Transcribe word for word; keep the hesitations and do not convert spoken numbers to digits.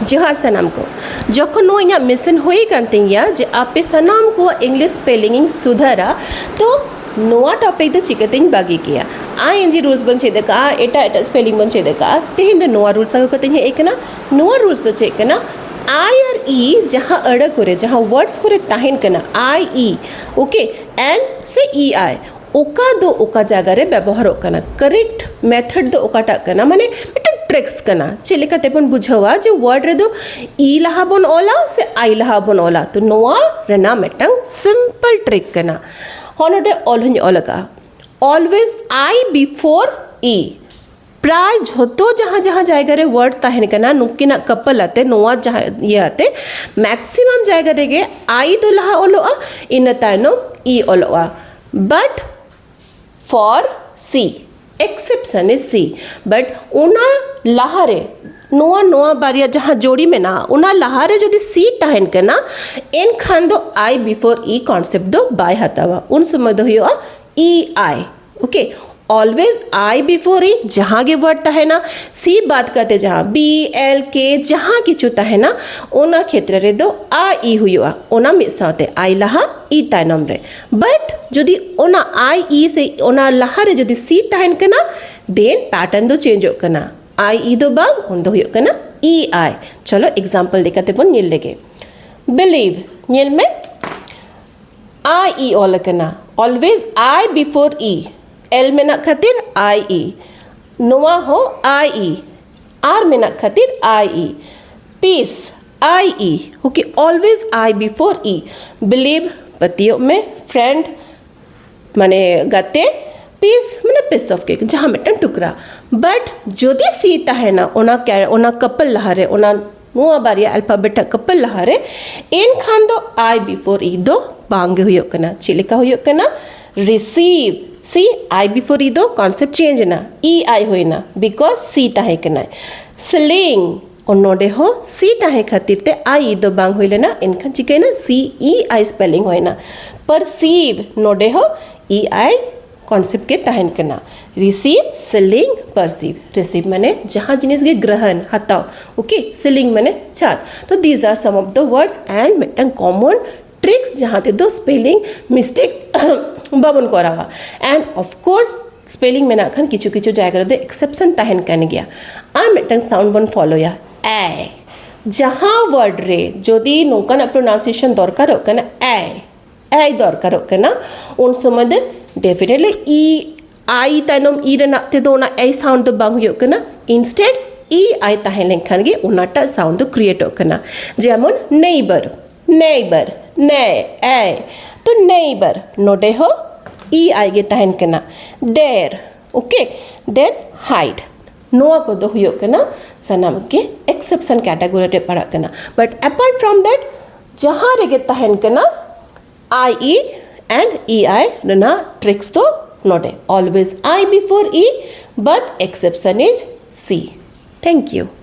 ᱡᱚᱦᱟᱨ ᱥᱟᱱᱟᱢ ᱠᱚ᱾ ᱡᱚᱠᱷᱚᱱ ᱱᱚᱣᱟ ᱤᱧᱟᱹᱜ ᱢᱤᱥᱚᱱ ᱦᱩᱭ ᱠᱟᱱ ᱛᱤᱧ ᱜᱮᱭᱟ ᱡᱮ ᱟᱯᱮ ᱥᱟᱱᱟᱢ ᱠᱚᱣᱟᱜ ᱤᱝᱞᱤᱥ ᱥᱯᱮᱞᱤᱝ ᱤᱧ ᱥᱩᱫᱷᱟᱹᱨᱟ, ᱛᱚ ᱱᱚᱣᱟ ᱴᱚᱯᱤᱠ ᱫᱚ ᱪᱤᱠᱟᱹᱛᱤᱧ ᱵᱟᱹᱜᱤ ᱠᱮᱭᱟ? ᱟᱭ ᱮᱱ ᱡᱤ ᱨᱩᱞᱥ ᱵᱚᱱ ᱪᱮᱫ ᱟᱠᱟᱫᱼᱟ, ᱮᱴᱟᱜ ᱮᱴᱟᱜ ᱥᱯᱮᱞᱤᱝ ᱵᱚᱱ ᱪᱮᱫ ᱟᱠᱟᱫᱼᱟ᱾ ᱛᱮᱦᱮᱧ ᱫᱚ ᱱᱚᱣᱟ ᱨᱩᱞᱥ ᱟᱹᱜᱩ ᱠᱟᱛᱮᱧ ᱦᱮᱡ ᱟᱠᱟᱱᱟ᱾ ᱱᱚᱣᱟ ᱨᱩᱞᱥ ᱫᱚ ᱪᱮᱫ ᱠᱟᱱᱟ? ᱟᱭ ᱟᱨ ᱤ ᱡᱟᱦᱟᱸ ᱟᱹᱲᱟᱹ ᱠᱚᱨᱮ, ᱡᱟᱦᱟᱸ ᱣᱟᱨᱰᱥ ᱠᱚᱨᱮ ᱛᱟᱦᱮᱱ ᱠᱟᱱᱟ, ᱟᱭ ᱤ, ᱳᱠᱮ, ᱮᱱ ᱥᱮ ᱤ ᱟᱭ, ᱚᱠᱟ ᱫᱚ ᱚᱠᱟ ᱡᱟᱭᱜᱟ ᱨᱮ ᱵᱮᱵᱚᱦᱟᱨᱚᱜ ᱠᱟᱱᱟ, ᱠᱟᱨᱮᱠᱴ ᱢᱮᱛᱷᱚᱰ ᱫᱚ ᱚᱠᱟᱴᱟᱜ ᱠᱟᱱᱟ, ᱢᱟᱱᱮ ᱢᱤᱫᱴᱟᱝ ᱴᱨᱤᱠᱥ ᱠᱟᱱᱟ᱾ ᱪᱮᱫ ᱞᱮᱠᱟ ᱛᱮᱵᱚᱱ ᱵᱩᱡᱷᱟᱹᱣᱟ ᱡᱮ ᱣᱟᱨᱰ ᱨᱮᱫᱚ ᱤ ᱞᱟᱦᱟ ᱵᱚᱱ ᱚᱞᱟ ᱥᱮ ᱟᱭ ᱞᱟᱦᱟ ᱵᱚᱱ ᱚᱞᱟ? ᱛᱚ ᱱᱚᱣᱟ ᱨᱮᱱᱟᱜ ᱢᱤᱫᱴᱟᱝ ᱥᱤᱢᱯᱞ ᱴᱨᱤᱠ ᱠᱟᱱᱟ᱾ ᱦᱚᱸ, ᱱᱚᱰᱮ ᱚᱞ ᱦᱚᱧ ᱚᱞ ᱟᱠᱟᱫᱼᱟ, always I before E᱾ ᱯᱨᱟᱭ ᱡᱷᱚᱛᱚ ᱡᱟᱦᱟᱸ ᱡᱟᱦᱟᱸ ᱡᱟᱭᱜᱟ ᱨᱮ ᱣᱟᱨᱰ ᱛᱟᱦᱮᱱ ᱠᱟᱱᱟ, ᱱᱩᱠᱤᱱᱟᱜ ᱠᱟᱯᱚᱞ ᱟᱛᱮ, ᱱᱚᱣᱟ ᱡᱟᱦᱟᱸ ᱤᱭᱟᱹ ᱟᱛᱮ, ᱢᱮᱠᱥᱤᱢᱟᱢ ᱡᱟᱭᱜᱟ ᱨᱮᱜᱮ ᱟᱭ ᱫᱚ ᱞᱟᱦᱟ ᱚᱞᱚᱜᱼᱟ, ᱤᱱᱟᱹ ᱛᱟᱭᱱᱚᱢ ᱤ ᱚᱞᱚᱜᱼᱟ᱾ But for C, exception is C, but ᱚᱱᱟ ᱞᱟᱦᱟᱨᱮ ᱱᱚᱣᱟ, ᱱᱚᱣᱟ ᱵᱟᱨᱭᱟ ᱡᱟᱦᱟᱸ ᱡᱳᱲᱤ ᱢᱮᱱᱟᱜᱼᱟ, ᱚᱱᱟ ᱞᱟᱦᱟᱨᱮ ᱡᱩᱫᱤ ᱥᱤ ᱛᱟᱦᱮᱱ ᱠᱟᱱᱟ, ᱮᱱᱠᱷᱟᱱ ᱫᱚ ᱟᱭ ᱵᱤᱯᱷᱳᱨ ᱤ ᱠᱚᱱᱥᱮᱯᱴ ᱫᱚ ᱵᱟᱭ ᱦᱟᱛᱟᱣᱟ᱾ ᱩᱱ ᱥᱚᱢᱚᱭ ᱫᱚ ᱦᱩᱭᱩᱜᱼᱟ E I. Okay, always I before E, ᱡᱟᱦᱟᱸ ᱜᱮ ᱣᱟᱨᱰ ᱛᱟᱦᱮᱱᱟ, ᱥᱤ ᱵᱟᱫ ᱠᱟᱛᱮ ᱡᱟᱦᱟᱸ ᱵᱤ, ᱮᱞ, ᱠᱮ, ᱡᱟᱦᱟᱸ ᱠᱤᱪᱷᱩ ᱛᱟᱦᱮᱱᱟ, ᱚᱱᱟ ᱠᱷᱮᱛᱨᱮ ᱨᱮᱫᱚ ᱟᱭ ᱤ ᱦᱩᱭᱩᱜᱼᱟ᱾ ᱚᱱᱟ ᱢᱤᱫ ᱥᱟᱶᱛᱮ ᱟᱭ ᱞᱟᱦᱟ, ᱤ ᱛᱟᱭᱱᱚᱢ ᱨᱮ᱾ ᱵᱟᱴ ᱡᱩᱫᱤ ᱚᱱᱟ ᱟᱭ ᱤ ᱥᱮ ᱚᱱᱟ ᱞᱟᱦᱟᱨᱮ ᱡᱩᱫᱤ ᱥᱤ ᱛᱟᱦᱮᱱ ᱠᱟᱱᱟ, ᱫᱮᱱ ᱯᱮᱴᱟᱨᱱ ᱫᱚ ᱪᱮᱧᱡᱚᱜ ᱠᱟᱱᱟ᱾ ᱟᱭ ᱤ ᱫᱚ ᱵᱟᱝ, ᱩᱱ ᱫᱚ ᱦᱩᱭᱩᱜ ᱠᱟᱱᱟ ᱤ ᱟᱭ᱾ ᱪᱚᱞᱚ, ᱮᱠᱡᱟᱢᱯᱚᱞ ᱞᱮᱠᱟᱛᱮ ᱵᱚᱱ ᱧᱮᱞ ᱞᱮᱜᱮ᱾ ᱵᱤᱞᱤᱵᱷ, ᱧᱮᱞ ᱢᱮ, ᱟᱭ ᱤ ᱚᱞ ᱟᱠᱟᱱᱟ, always I before E, L ᱢᱮᱱᱟᱜ ᱠᱷᱟᱹᱛᱤᱨ ᱟᱭ ᱤ, ᱱᱚᱣᱟ ᱦᱚᱸ ᱟᱭ ᱤ, ᱟᱨ ᱢᱮᱱᱟᱜ ᱠᱷᱟᱹᱛᱤᱨ I E, piece, I E, okay, always I before E, believe, ᱯᱟᱹᱛᱭᱟᱹᱜ ᱢᱮ, ᱯᱷᱨᱮᱱᱰ, ᱢᱟᱱᱮ ᱜᱟᱛᱮ, ᱯᱤᱥ ᱢᱟᱱᱮ ᱯᱤᱥ ᱚᱯᱷ ᱠᱮᱠ, ᱡᱟᱦᱟᱸ ᱢᱤᱫᱴᱟᱝ ᱴᱩᱠᱨᱟ᱾ ᱵᱟᱴ ᱡᱩᱫᱤ ᱥᱤ ᱛᱟᱦᱮᱱᱟ ᱚᱱᱟ ᱠᱮ-, ᱚᱱᱟ ᱠᱟᱯᱚᱞ ᱞᱟᱦᱟᱨᱮ, ᱚᱱᱟ ᱱᱚᱣᱟ ᱵᱟᱨᱭᱟ ᱟᱞᱯᱷᱟᱵᱮᱴ ᱟᱜ ᱠᱟᱯᱚᱞ ᱞᱟᱦᱟᱨᱮ, ᱮᱱᱠᱷᱟᱱ ᱫᱚ ᱟᱭ ᱵᱤᱯᱷᱳᱨ ᱤ ᱫᱚ ᱵᱟᱝ ᱜᱮ ᱦᱩᱭᱩᱜ ᱠᱟᱱᱟ᱾ ᱪᱮᱫ ᱞᱮᱠᱟ ᱦᱩᱭᱩᱜ ᱠᱟᱱᱟ? ᱨᱤᱥᱤᱵᱷ᱾ ᱥᱤ, ᱟᱭ ᱵᱤᱯᱷᱳᱨ ᱤ ᱫᱚ ᱠᱚᱱᱥᱮᱯᱴ ᱪᱮᱧᱡᱽ ᱮᱱᱟ, ᱤ ᱟᱭ ᱦᱩᱭᱱᱟ, ᱵᱤᱠᱚᱡᱽ ᱥᱤ ᱛᱟᱦᱮᱸ ᱠᱟᱱᱟᱭ᱾ ᱥᱞᱤᱝ, ᱱᱚᱰᱮ ᱦᱚᱸ ᱥᱤ ᱛᱟᱦᱮᱸ ᱠᱷᱟᱹᱛᱤᱨ ᱛᱮ ᱟᱭ ᱤ ᱫᱚ ᱵᱟᱝ ᱦᱩᱭ ᱞᱮᱱᱟ, ᱮᱱᱠᱷᱟᱱ ᱪᱤᱠᱟᱹᱭᱮᱱᱟ? ᱥᱤ ᱤ ᱟᱭ ᱥᱯᱮᱞᱤᱝ ᱦᱩᱭᱱᱟ᱾ ᱯᱟᱨᱥᱤᱵᱷ, ᱱᱚᱰᱮ ᱦᱚᱸ ᱤ ᱟᱭ concept ᱜᱮ ᱛᱟᱦᱮᱱ ᱠᱟᱱᱟ᱾ receive, selling, perceive. receive ᱢᱟᱱᱮ ᱡᱟᱦᱟᱸ ᱡᱤᱱᱤᱥ ᱜᱮ ᱜᱨᱚᱦᱚᱱ, ᱦᱟᱛᱟᱣ, okay, selling ᱢᱟᱱᱮ ᱪᱟᱸᱫ. ᱛᱚ these are some of the words and ᱢᱤᱫᱴᱟᱝ common tricks ᱡᱟᱦᱟᱸ ᱛᱮᱫᱚ spelling mistake ᱵᱟᱵᱚᱱ ᱠᱚᱨᱟᱣᱟ. and of course spelling ᱢᱮᱱᱟᱜ ᱠᱷᱟᱱ ᱠᱤᱪᱷᱩ ᱠᱤᱪᱷᱩ ᱡᱟᱭᱜᱟ ᱨᱮᱫᱚ exception ᱛᱟᱦᱮᱱ ᱠᱟᱱ ᱜᱮᱭᱟ. ᱟᱨ ᱢᱤᱫᱴᱟᱝ sound ᱵᱚᱱ ᱯᱷᱚᱞᱳᱭᱟ, ᱮ. ᱡᱟᱦᱟᱸ word ᱨᱮ ᱡᱩᱫᱤ ᱱᱚᱝᱠᱟᱱᱟᱜ pronunciation ᱫᱚᱨᱠᱟᱨᱚᱜ ᱠᱟᱱᱟ, ᱮ, ᱮ ᱫᱚᱨᱠᱟᱨᱚᱜ ᱠᱟᱱᱟ, ᱩᱱ ᱥᱚᱢᱚᱭ ᱫᱚ definitely ᱤ, ᱟᱭ ᱛᱟᱭᱱᱚᱢ ᱤ ᱨᱮᱱᱟᱜ ᱛᱮᱫᱚ ᱚᱱᱟ ᱮ sound ᱫᱚ ᱵᱟᱝ ᱦᱩᱭᱩᱜ ᱠᱟᱱᱟ. instead ᱤ ᱟᱭ ᱛᱟᱦᱮᱸ ᱞᱮᱱᱠᱷᱟᱱ ᱜᱮ ᱚᱱᱟᱴᱟᱜ sound ᱫᱚ createᱚᱜ ᱠᱟᱱᱟ. ᱡᱮᱢᱚᱱ neighbor, neighbor, ᱱᱮ, ᱮ. ᱛᱚ neighbor, ᱱᱚᱰᱮ ᱦᱚᱸ ᱤ ᱟᱭ ᱜᱮ ᱛᱟᱦᱮᱱ ᱠᱟᱱᱟ. there, okay, then hide. ᱱᱚᱣᱟ ᱠᱚᱫᱚ ᱦᱩᱭᱩᱜ ᱠᱟᱱᱟ ᱥᱟᱱᱟᱢ ᱜᱮ exception category ᱨᱮ ᱯᱟᱲᱟᱜ ᱠᱟᱱᱟ. but apart from that, ᱡᱟᱦᱟᱸ ᱨᱮᱜᱮ ᱛᱟᱦᱮᱱ ᱠᱟᱱᱟ, I E and E I ᱨᱮᱱᱟᱜ tricks ᱫᱚ ᱱᱚᱰᱮ, always I before E, but exception is C. Thank you.